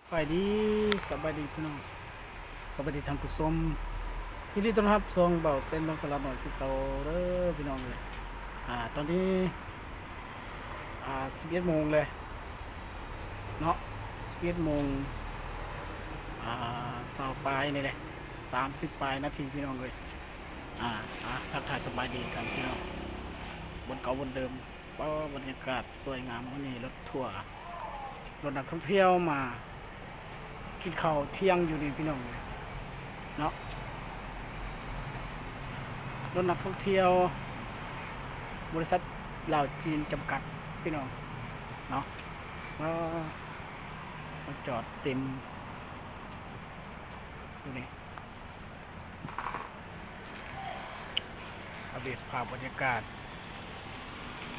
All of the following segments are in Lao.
ສະບາຍດີ ສະບາຍດີພີ່ນ້ອງ ສະບາຍດີທ່ານຜູ້ຊົມ ຍິນດີຕ້ອນຮັບຊ່ອງເບົາແສນເມືອງສະຫຼາດນ້ອຍຄືເກົ່າເດີພີ່ນ້ອງເອີຍ. ອາ ຕອນນີ້ ອາ ສິບເອັດໂມງແລ້ວເນາະ ສິບເອັດໂມງ ອາ ຊາວປາຍນີ້ແຫຼະ ສາມສິບປາຍນາທີພີ່ນ້ອງເອີຍ. ອາ ອາ ທັກທາຍສະບາຍດີກັນພີ່ນ້ອງ ບ່ອນເກົ່າບ່ອນເດີມ. ເວົ້າ ບັນຍາກາດສວຍງາມ ມື້ນີ້ລົດທົວ ລົດນັກທ່ອງທ່ຽວມາກິນເຂົ້າທ່ຽງຢູ່ນີ້ພີ່ນ້ອງເນາະ ລົດນັກທ່ອງທ່ຽວ ບໍລິສັດລາວຈີນຈຳກັດພີ່ນ້ອງເນາະ ເອີ ມາຈອດເຕັມຢູ່ນີ້. ອັບເດດພາບບັນຍາກາດ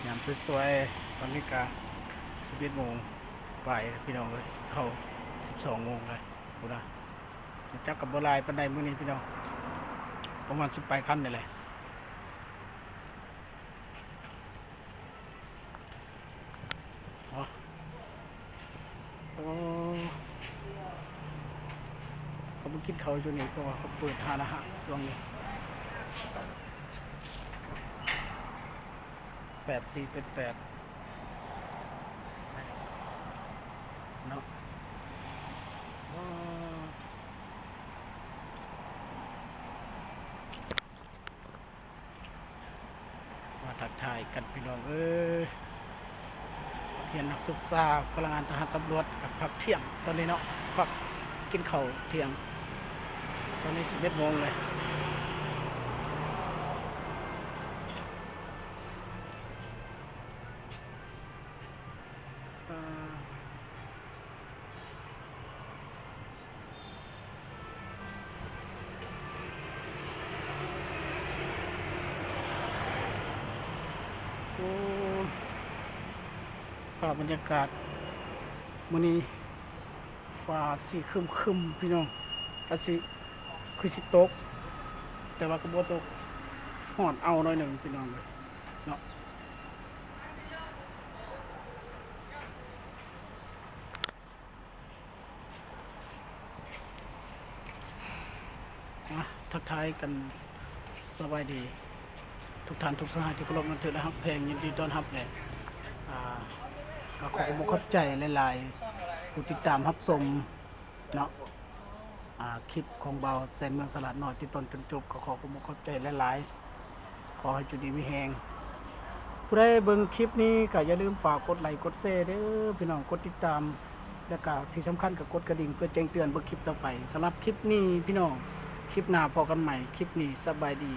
ຍາມສວຍໆ ຕອນນີ້ກະສິບເອັດໂມງປາຍແລ້ວພີ່ນ້ອງເອີຍ ເຂົ້າສິບສອງໂມງແລ້ວພຸ້ນນະ. ລົດຈັກກະບໍ່ຫຼາຍປານໃດມື້ນີ້ພີ່ນ້ອງ ປະມານສິບປາຍຄັນນີ້ແຫຼະ. ອໍ ໂອ້ ເຂົາມາກິນເຂົ້າຢູ່ນີ້ ເພາະວ່າເຂົາເປີດຮ້ານອາຫານຊ່ວງນີ້ ແປດສີ່ແປດແປດ ເນາະ. ມາທັກທາຍກັນພີ່ນ້ອງເອີຍ ນັກຮຽນນັກສຶກສາ ພະນັກງານທະຫານຕຳຫຼວດ ກະພັກທ່ຽງຕອນນີ້ເນາະ ພັກກິນເຂົ້າທ່ຽງ ຕອນນີ້ສິບເອັດໂມງແລ້ວ. ໂອ້ ພາບບັນຍາກາດມື້ນີ້ ຟ້າສີຄຶ້ມໆ ພີ່ນ້ອງ ອາດຊິຄືຊິຕົກ ແຕ່ວ່າກະບໍ່ຕົກ ຮ້ອນເອົ້າໜ້ອຍໜຶ່ງພີ່ນ້ອງເອີຍເນາະ. ອາ ທັກທາຍກັນ ສະບາຍດີທຸກທ່ານທຸກສະຫາຍທີ່ເຄົາລົບນັບຖື ແລະ ຮັກແພງ ຍິນດີຕ້ອນຮັບ ແລະ ອາ ກະຂໍຂອບອົກຂອບໃຈຫຼາຍໆ ຜູ້ຕິດຕາມຮັບຊົມເນາະ ອາ ຄລິບຂອງບ່າວແສນເມືອງສະຫຼາດນ້ອຍ ແຕ່ຕົ້ນຈົນຈົບ ກະຂໍຂອບອົກຂອບໃຈຫຼາຍໆ. ຂໍໃຫ້ຢູ່ດີມີແຮງ ຜູ້ໃດເບິ່ງຄລິບນີ້ກະຢ່າລືມຝາກກົດໄລກົດແຊເດີພີ່ນ້ອງ ກົດຕິດຕາມ ແລະກະທີ່ສຳຄັນກະກົດກະດິ່ງເພື່ອແຈ້ງເຕືອນເບິ່ງຄລິບຕໍ່ໄປ. ສຳລັບຄລິບນີ້ພີ່ນ້ອງ ຄລິບໜ້າພໍ້ກັນໃໝ່ ຄລິບນີ້ສະບາຍດີ.